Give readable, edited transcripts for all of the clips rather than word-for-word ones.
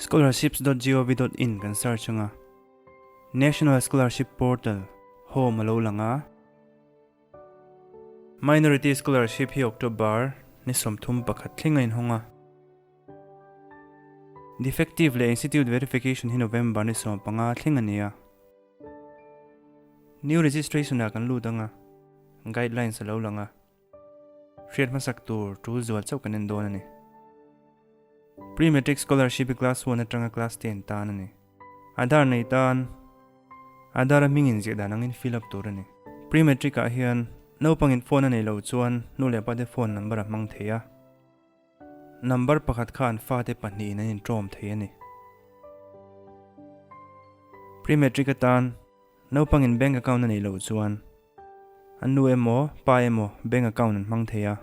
Scholarships dot gov dot in kan search anga National Scholarship Portal home a lo lang a. Minority Scholarship hi October ni 31 thleng a inhawng a. Defective leh Institute Verification hi November ni 15 thleng a ni a. New Registration ah kan lut anga Guidelines a lo lang a. Hriat hmasak tur tul zual chauh kan en dawn a ni. Pre-Matric Scholarship hi Class 1 atanga Class 10 tan a ni. Aadhaar nei tan Aadhaar a hming inziah dan angin fill up tur a ni. Pre-Matric ah hian naupangin phone a nei lo chuan nu leh pate phone number a hmang thei a. Number pakhat kha an fate pahnihin an intawm thei a ni. Pre-Matric atan naupangin bank account a nei lo chuan An nu emaw, pa emaw bank account an hmang thei a.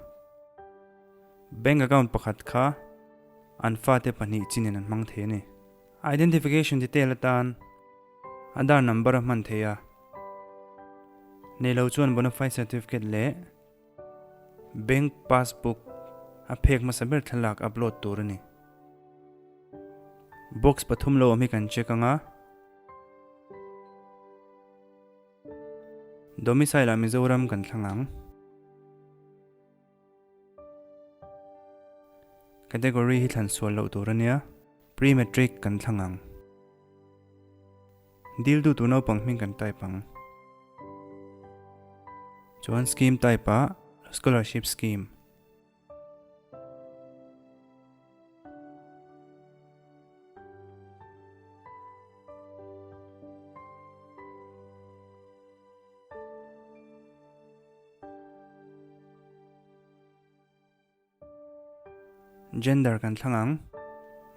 Bank account pakhat kha an fate pahnih chinin an hmang thei a ni. Identification detail atan Aadhaar number a hman thei a. Nei lo chuan bonafide certificate leh bank passbook a phek hmasa ber thlalak upload tur a ni. Box pathum lo awm hi kan check ang a. Domicile ah Mizoram kan thlang ang. Category hi thlan sual loh tur a nia. Pre-matric kan thlang ang. Dil duh tur naupang hming kan type ang. Chuan scheme type ah scholarship scheme. Gender kan thlang ang.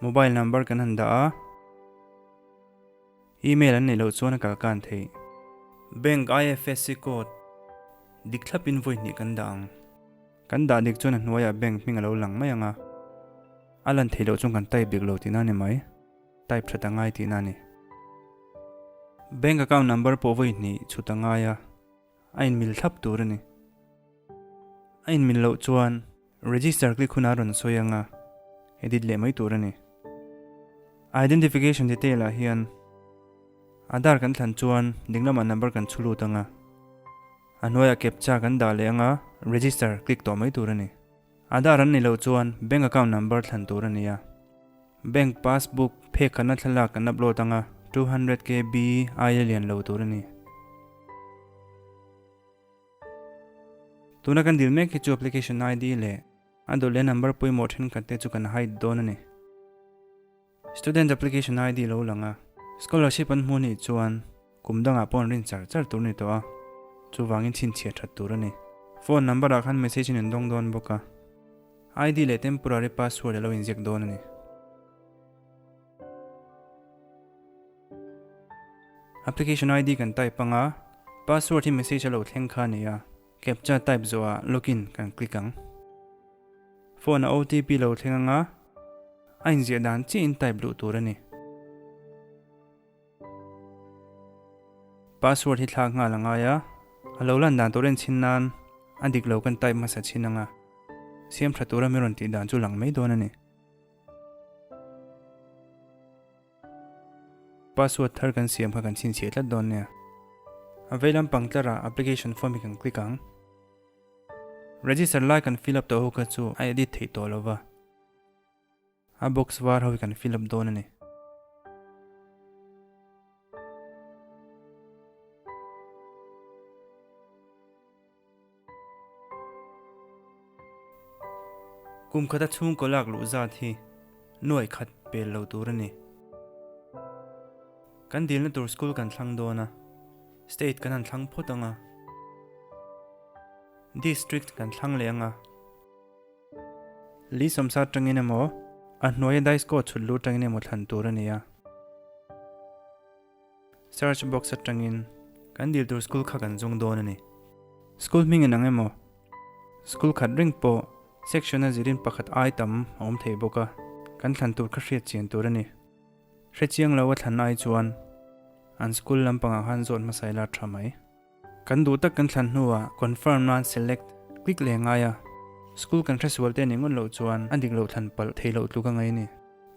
Mobile number kan han dah a. Email an neih loh chuan a kal kan theih. Bank IFSC code dik thlapin vawi hnih kan dah ang. Kan dah dik chuan a hnuaiah bank hming a lo lang mai ang a, a lan theih loh chuan kan type dik lo tihna a ni mai, type that a ngai tihna a ni. Bank account number pawh vawi hnih chhut a ngai a, a inmil thlap tur a ni. A inmil loh chuan register click hunah a rawn sawi ang a, edit leh mai tur a ni. Identification detail ah hian Aadhaar kan thlan chuan dinglamah number kan chhu lut ang a, A hnuaiah captcha kan dah leh anga register click tawh mai tur a ni. Aadhaar an nih loh chuan bank account number thlan tur a ni a. Bank passbook phek khatna thlalak kan upload anga 200 KB aia lian lo tur a ni. Tuna kan dil mek hi chu application ID leh a dawt leh number pawimawh thenkhat te chu kan hide dawn a ni. Student application ID lo lang a, scholarship an hmuh nih chuan kum dangah pawh an rin char char tur a ni tawh a, chuvangin chhinchhiah that tur a ni. Phone number ah khan message in an dawng dawn bawk a, ID leh temporary password a lo inziak dawn a ni. Application ID kan type anga, password hi message a lo thleng kha a ni a, captcha type zawhah login kan click ang. Phone a OTP lo thleng anga a inziah dan chiahin type luh tur a ni. Password hi thlak nghal a ngai a, a lo lan dan tur en chhin nan a dik lo kan type hmasa chhin anga siam tha tura mi rawn tih dan chu lang mai dawn a ni. Password thar kan siam kha kan chhinchhiah tlat dawn nia. A vei lampang tlarah application form hi kan click ang. Register lai kan fill up tawh ho kha chu a edit theih tawh lo va, a box var ho hi kan fill up dawn a ni. Kum khata chhungkaw lak luh zat hi nuaih khat pel lo tur a ni. Kan dilna tur school kan thlang dawn a, state kan han thlang phawt ang a, district kan thlang leh ang a, li sawmsa atangin emaw a hnuaia dice code chhut lut atangin emaw thlan tur a ni a. Search box atangin kan dil tur school kha kan zawng dawn a ni. School hming in ang emaw, school khat reng pawh section a zirin pakhat ai tam a awm thei bawk a, kan thlan tur kha hriat chian tur a ni. Hre chiang lo a thlan ai chuan an school lampangah khan zawt hmasa ila tha mai. Kan duh tak kan thlan hnuah confirm nan select click leh ngai a, school kan hre sual te nih ngawt loh chuan a dik loh thlan palh thei loh tluk a ngai a ni.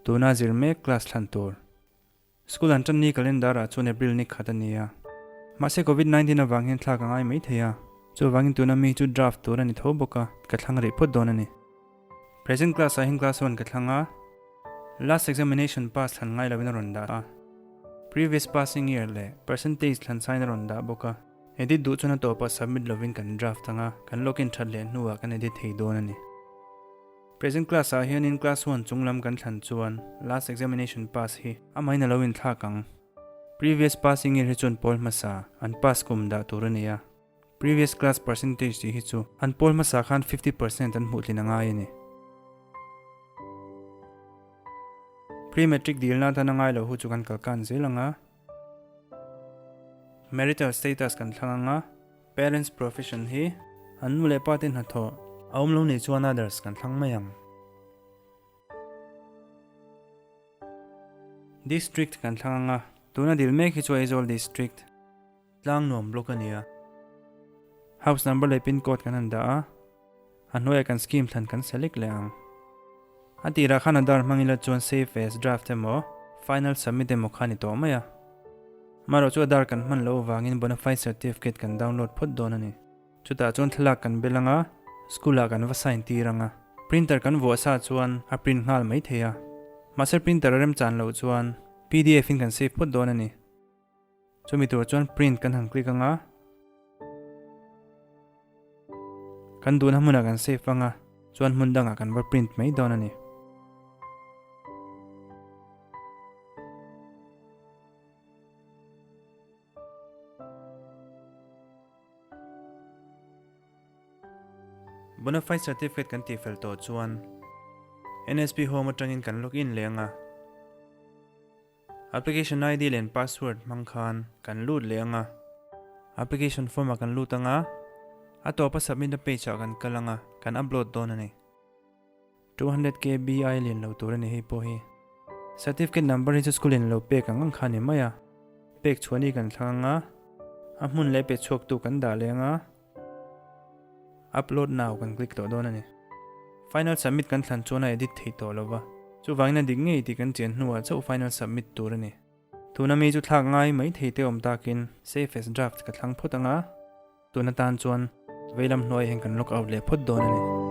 Tuna zir mek class thlan tur. School an tan ni calendar ah chuan April ni khat a ni a. Mahse Covid 19 avang hian thlak a ngai mai thei a. Chuvangin tuna mi chu draft tur a ni tho bawk a, ka thlang rih phawt dawn a ni. Present class ah hian class one ka thlang a. Last examination pass thlan ngai lovin a rawn dah a. Previous passing year leh percentage thlan sain a rawn dah bawk a. Edit duh chuan a tawpah submit lovin kan draft ang a, kan login that leh hnuah kan edit thei dawn a ni. Present class ah hianin class one chung lam kan thlan chuan last examination pass hi amahin a lo inthlak ang. Previous passing year hi chuan pawl hmasa an pass kum dah tur a ni a. Previous class percentage tih hi chu an pawl hmasa khan 50% an hmuh tlin a ngai a ni. Pre-matric dilna atan a ngai lo hu chu kan kalkan zel ang a. Marital status kan thlang ang a. Parents profession hi an nu leh pa te hnathawh a awm lo nih chuan others kan thlang mai ang. District kan thlang ang a, tuna dil mek hi chu Aizawl District, Tlangnuam Block a ni a. House number leh pin code kan han dah a, a hnuaiah kan scheme thlan kan select leh ang. A tirah khan Aadhaar hmang ila chuan save as draft emaw final submit emaw kha a ni tawh mai a. Amaherawh chu Aadhaar kan hman loh avangin bonafide certificate kan download phawt dawn a ni. Chutah chuan thlalak kan bel ang a, school ah kan va sign tir ang a. Printer kan vuah sa chuan a print nghal mai thei a. Mahse printer a remchan loh chuan pdf in kan save phawt dawn a ni. Chumi tur chuan print kan han click anga kan duhna hmunah kan save anga chuan hmun dangah kan va print mai dawn a ni. Bonafide certificate kan tih fel tawh chuan NSP home atangin kan login leh anga. Application ID leh password hmang khan kan lut leh ang a, application form ah kan lut ang a, a tawpa submit na page ah kan kal ang a, kan upload dawn a ni. 200 KB ai lian lo tur a ni hei pawh hi. Certificate number hi chu school in lo pek ang ang kha a ni mai a, pek chhuah ni kan thlang ang a, a hmun leh pe chhuak tu kan dah leh ang a, Upload now kan click tawh dawn a ni. Final submit kan thlan chuan a edit thei tawh lo va, chuvangin a dik ngei tih kan chian hnuah chauh final submit tur a ni. Tuna mi chu thlak ngai mai thei te awm takin save as draft ka thlang phawt ang a, tun atan chuan veilam hnuaiah hian kan log out leh phawt dawn a ni.